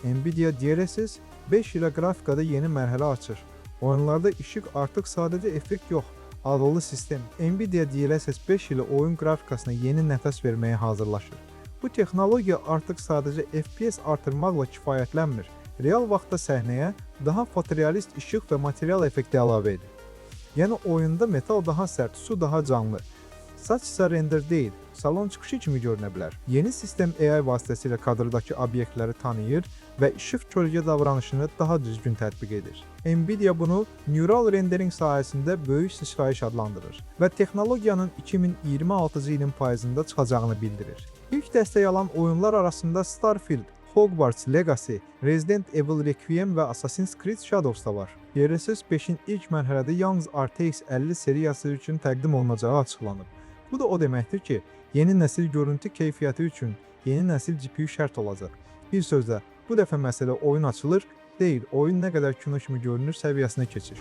Nvidia DLSS 5 ilə qrafikada yeni mərhələ açır. Oyunlarda işıq artıq sadəcə effekt yox, ağıllı sistem. Nvidia DLSS 5 ilə oyun qrafikasına yeni nəfəs verməyə hazırlaşır. Bu texnologiya artıq sadəcə FPS artırmaqla kifayətlənmir. Real vaxtda səhnəyə daha fotorealist işıq və material effekti əlavə edir. Yəni oyunda metal daha sərt, su daha canlı. Saç isə render deyil, salon çıxışı kimi görünə bilər. Yeni sistem AI vasitəsilə kadrdakı obyektləri tanıyır və işıq kölgə davranışını daha düzgün tətbiq edir. Nvidia bunu neural rendering sahəsində böyük sıçrayış adlandırır və texnologiyanın 2026-cı ilin payızında çıxacağını bildirir. İlk dəstək alan oyunlar arasında Starfield, Hogwarts Legacy, Resident Evil Requiem və Assassin's Creed Shadows da var. DLSS 5-in ilk mərhələdə yalnız RTX 50 seriyası üçün təqdim olunacağı açıqlanıb. Bu da o deməkdir ki, yeni nəsil görüntü keyfiyyəti üçün yeni nəsil GPU şərt olacaq. Bir sözlə, bu dəfə məsələ oyun açılır deyil, oyun nə qədər kino kimi görünür səviyyəsinə keçir.